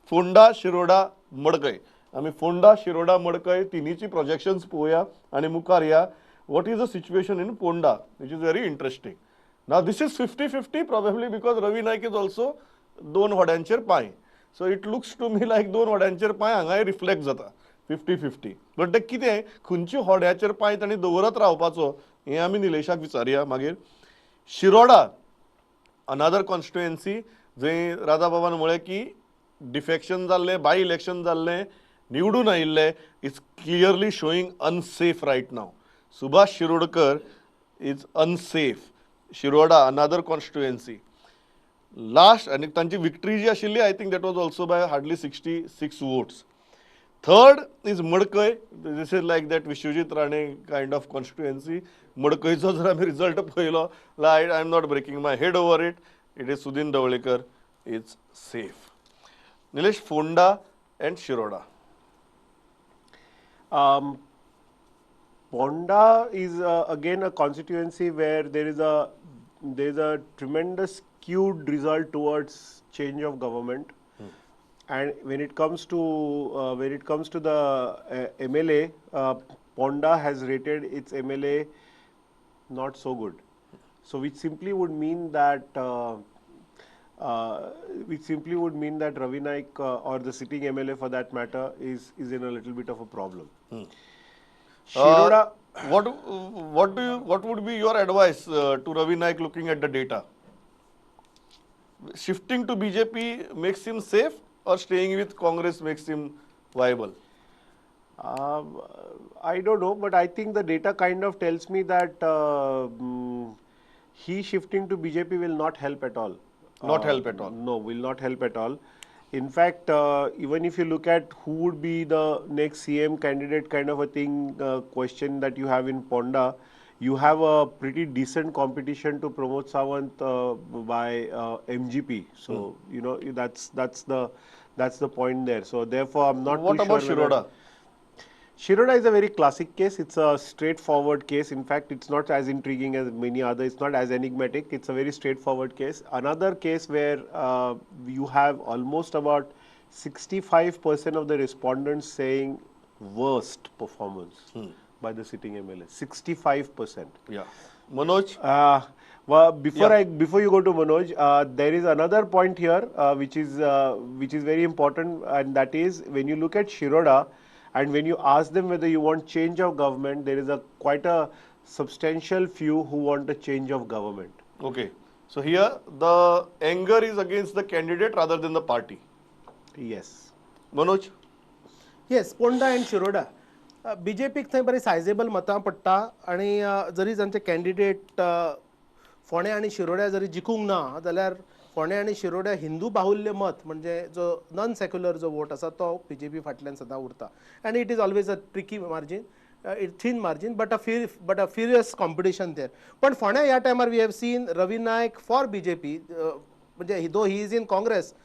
फोंडा, शिरोडा, मडकय. आमी फोंडा, शिरोडा, मडकय तिनीची प्रोजेक्शन्स पळोवया आनी मुखार या. What is the situation in Ponda, which is very interesting. Now this is 50-50, probably because Ravi Naik is also दोन होड्यांचेर पांय. So it looks to me like दोन होड्यांचेर पांय हांगाय रिफ्लेक्ट जाता 50-50. बट ते कितें, खंयच्या होड्याचेर पांय तांणी दवरत रावपाचो हें आमी निलेशाक विचारया मागीर. शिरोडा, अनदर कॉन्स्टिट्युएन्सी जंय राधा बाबान म्हळें की डिफेक्शन जाल्लें, बाय इलेक्शन जाल्लें, निवडून आयिल्ले, it's clearly showing unsafe right now. Subhash Shirodkar is unsafe. Shiroda, another constituency, last आनी तांची विक्ट्री जी आशिल्ली, I think that was also by hardly 66 votes. Third is Madkai. This is like that Vishwajit Rane kind of constituency. मडकयचो जर आमी result पळयलो, I am not breaking my head over it. It is Sudin Dhavalikar is safe. Nilesh, Ponda and Shiroda. Ponda is again a constituency where there is a tremendous skewed result towards change of government, and when it comes to the MLA, Ponda has rated its MLA not so good. So which simply would mean that Ravi Naik or the sitting MLA for that matter is in a little bit of a problem. Shiroda. What would be your advice to Ravi Naik looking at the data? Shifting to BJP makes him safe or staying with Congress makes him viable? I don't know, but I think the data kind of tells me that he shifting to BJP will not help at all. Not help at all. No, will not help at all. In fact, even if you look at who would be the next CM candidate kind of a thing, question that you have in Ponda, you have a pretty decent competition to Pramod Sawant by MGP. So, that's the point there. So therefore, I'm not What too about sure whether- Shiroda? Shiroda is a very classic case. It's a straightforward case. In fact, it's not as intriguing as many other. It's not as enigmatic. It's a very straightforward case. Another case where you have almost about 65% of the respondents saying worst performance by the sitting MLA. 65%. Yeah. Manoj? Well, before before you go to Manoj, there is another point here which is very important, and that is when you look at Shiroda, and when you ask them whether you want change of government, there is a quite a substantial few who want a change of government. Okay. So here the anger is against the candidate rather than the party. Yes. Manoj? Yes, Ponda and Shiroda. बीजेपीक थंय बरी सायजेबल मतां पडटा आनी जरी तांचे candidate फोंडें आनी शिरोड्या जरी जिखूंक ना जाल्यार फोंडें आनी शिरोड्या हिंदू बाहुल्य मत, म्हणजे जो नॉन सेक्युलर जो वोट आसा तो बीजेपी फाटल्यान सदां उरता आनी it is always a tricky margin, thin margin, but a furious competition there. पण फोंड्या ह्या टायमार we have seen Ravi Naik for BJP, म्हणजे though he is in Congress,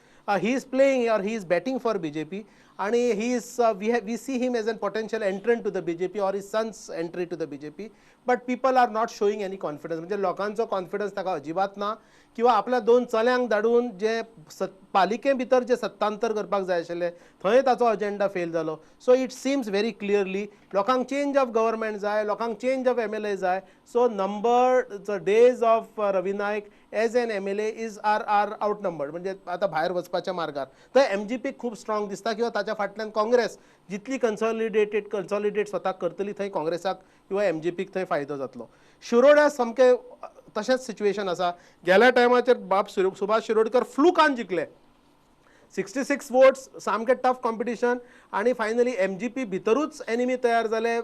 he is playing or he is batting for BJP आणि he is we see him as an potential entrant to the BJP or his son's entry to the BJP, but people are not showing any confidence. म्हणजे लोकांचो confidence ताका अजिबात ना किंवा आपल्या दोन चल्यांक धाडून जे पालिके भितर जे सत्तांतर करपाक जाय आशिल्लें थंय ताचो अजेंडा फेल जालो. So it seems very clearly लोकांक चेंज ऑफ गव्हर्मेंट जाय, लोकांक चेंज ऑफ एमएलए जाय. So number the days of Ravi Naik as an MLA is are out numbered, म्हणजे आतां भायर वचपाच्या मार्गार. तर एमजीपी खूब स्ट्रॉंग दिसता किंवा ताच्या फाटल्यान काँग्रेस जितली कन्सॉलिडेट स्वताक करतली थंय काँग्रेसाक किंवा एमजीपीक थंय फायदो जातलो. शिरोड्या सामकें तशेंच सिच्युएशन आसा. गेल्या टायमाचेर बाब सुभाष शिरोडकर फ्लुकान जिखले, 66 वोट्स, सामकें टफ कॉम्पिटिशन आनी फायनली एमजीपी भितरूच एनिमी तयार जाले.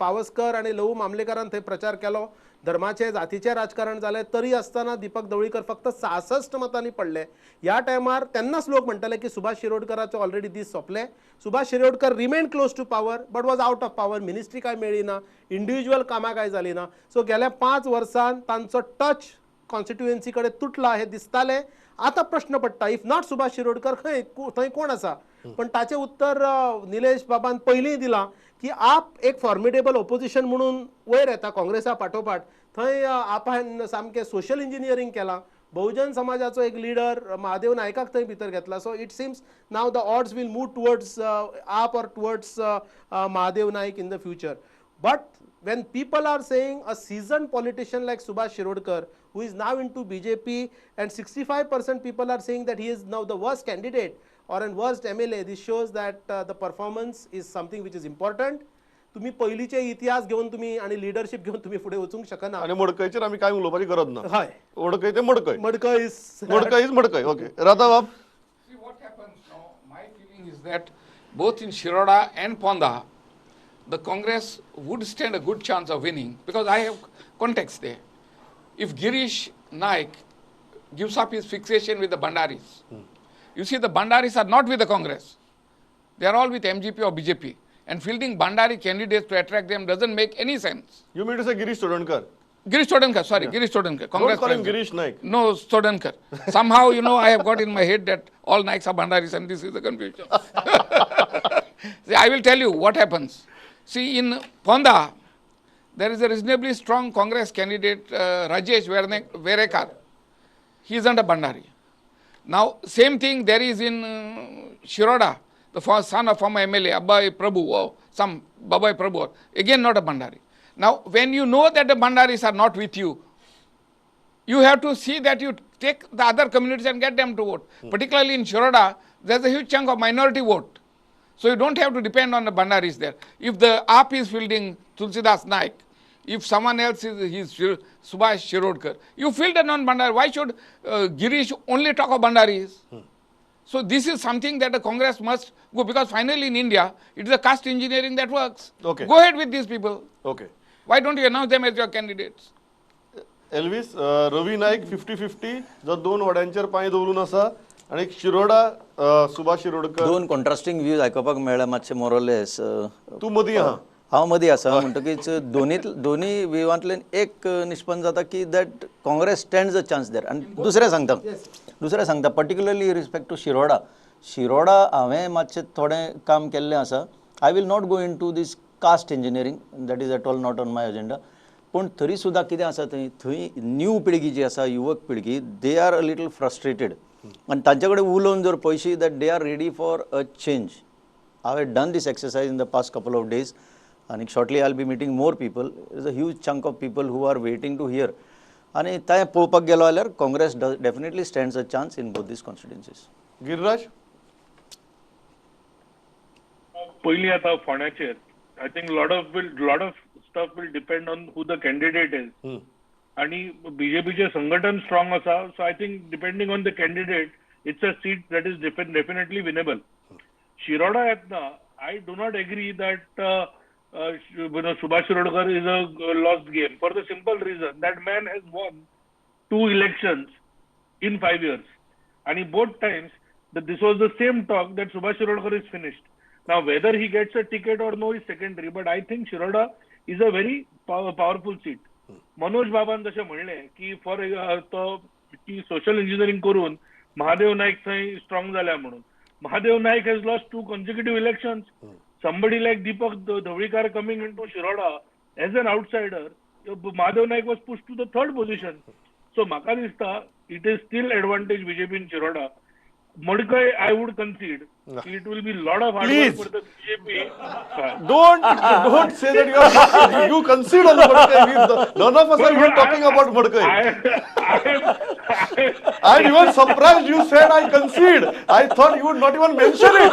पावसकर आनी लहू मामलेकारान थंय प्रचार केलो, धर्माचें जातीचें राजकारण जालें, तरी आसतना दीपक ढवळीकर फक्त 66 मतांनी पडले. ह्या टायमार तेन्नाच लोक म्हणटाले की सुभाष शिरोडकराचो ऑलरेडी दीस सोंपले. Subhash Shirodkar remain close to power but was out of power. Ministry काय मेळ्ळी ना, इंडिव्हिज्युअल कामां काय जालीं ना. सो गेल्या 5 वर्सांत तांचो टच कॉन्स्टिट्युएन्सी कडेन तुटला हें दिसतालें. आतां प्रश्न पडटा, if not Subhash Shirodkar खंय थंय कोण आसा? पण ताचें उत्तर निलेश बाबान पयलीं दिलां की आप एक फॉर्मिडेबल ओपोजिशन म्हणून वयर येता काँग्रेसा फाटोफाट. थंय आपान सामकें सोशल इंजिनियरींग केलां. बहुजन समाजाचो एक लिडर महादेव नायकाक थंय भितर घेतला. So it seems now the odds will move towards AAP or towards Mahadev Naik in the future. But when people are saying a seasoned politician like Subhash Shirodkar, who is now into BJP, and 65% people are saying that he is now the worst candidate or an worst MLA, this shows that the performance is something which is important. तुम्ही पयलींचे इतिहास घेवन तुम्ही आणि leadership घेवन तुम्ही फुडें वचूंक शकना. आनी मडकयचेर आमी कांय उलोवपाची गरज ना. हय, मडकय ते Madkai, Madkai is Madkai is Madkai. Okay, Radha बाब. See what happens now, my feeling is that both in Shiroda and Ponda, the Congress would stand a good chance of winning because I have contacts there. If Girish Naik gives up his fixation with the Bhandaris, you see the Bhandaris are not with the Congress. They are all with MGP or BJP. And fielding Bhandari candidates to attract them doesn't make any sense. You mean to say Girish Chodankar? Girish Chodankar, sorry, yeah. Girish Chodankar. Congress Don't call him Girish Naik. No, Chodankar. Somehow, you know, I have got in my head that all Naiks are Bhandaris and this is the confusion. See, I will tell you what happens. See, in Ponda, there is a reasonably strong Congress candidate, Rajesh Verekar. He isn't a Bhandari. Now, same thing there is in Shiroda, the son of former MLA, Abhay Prabhu, or some Babai Prabhu, again not a Bhandari. Now, when you know that the Bhandaris are not with you, you have to see that you take the other communities and get them to vote. Particularly in Shiroda, there's a huge chunk of minority vote. So you don't have to depend on the Bhandaris there. If the AAP is fielding Tulsidas Naik, if someone else is Subhash Shirodkar, you field a non-Bhandari. Why should Girish only talk of Bhandaris? So this is something that the Congress must go, because finally in India, it is a caste engineering that works. Okay. Go ahead with these people. Okay. Why don't you announce them as your candidates? Elvis, Ravi Naik 50-50, जो दोन वाड्यांचेर पांय दवरून आसा आनी शिरोडा सुभाष शिरोडकर. दोन contrasting views आयकुपाक मेळ्ळा मातशे मोरलेस. तूं मदीं आहा. हांव मदीं आसा म्हणटकीच दोन्ही व्हिवांतल्यान एक निष्पन्न जाता की that Congress stands a chance there. आनी दुसरें सांगता particularly respect to Shiroda. Shiroda हांवें मातशें थोडें काम केल्लें आसा. I will not go into this caste engineering, that is at all not on my agenda. पूण तरी सुद्दां कितें आसा थंय थंय न्यू पिळगी जी आसा, युवक पिळगी, they are a little frustrated. आनी तांचे कडेन उलोवन जर पळयशी that they are ready for a change. I have done this exercise in the past couple of days. And shortly I will be meeting more people. There is a huge chunk of people who are waiting to hear. And ते पळोवपाक गेलो जाल्यार Congress definitely stands a chance in both these constituencies. Giriraj, पयलीं आतां फोंड्याचेर I think lot of stuff will depend on who the candidate is. आनी बीजेपीचें संघटन strong आसा, so I think depending on the candidate it's a seat that is definitely winnable. Shiroda येतना I do not agree that Subhash Shirodkar is a lost game for the simple reason that man has won 2 elections in 5 years. And both times, that this was the same talk that Subhash Shirodkar is finished. Now, whether he gets a ticket or no is secondary, but I think Shiroda is a very powerful seat. Manoj Baban जशें म्हणलें की for तो की social engineering करून महादेव नाईक थंय strong जाल्या म्हणून. Mahadev Naik has lost 2 consecutive elections. Somebody like Deepak Dhavalikar coming into Shiroda as an outsider, Mahadev Naik was pushed to the 3rd position. So म्हाका दिसता it is still advantage BJP in Shiroda. Madkai, I would concede. It will be lot of hard work for the BJP. Don't say that you concede on Madkai. None of us are even talking about Madkai. I'm even surprised you said I concede. I thought you would not even mention it.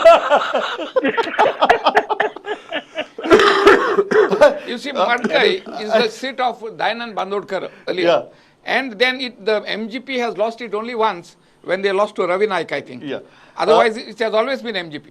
You see, Madkai is the seat of Dayanand Bandodkar earlier. Yeah. And then the MGP has lost it only once, when they lost to Ravi Naik, I think. Yeah. Otherwise, it has always been MGP.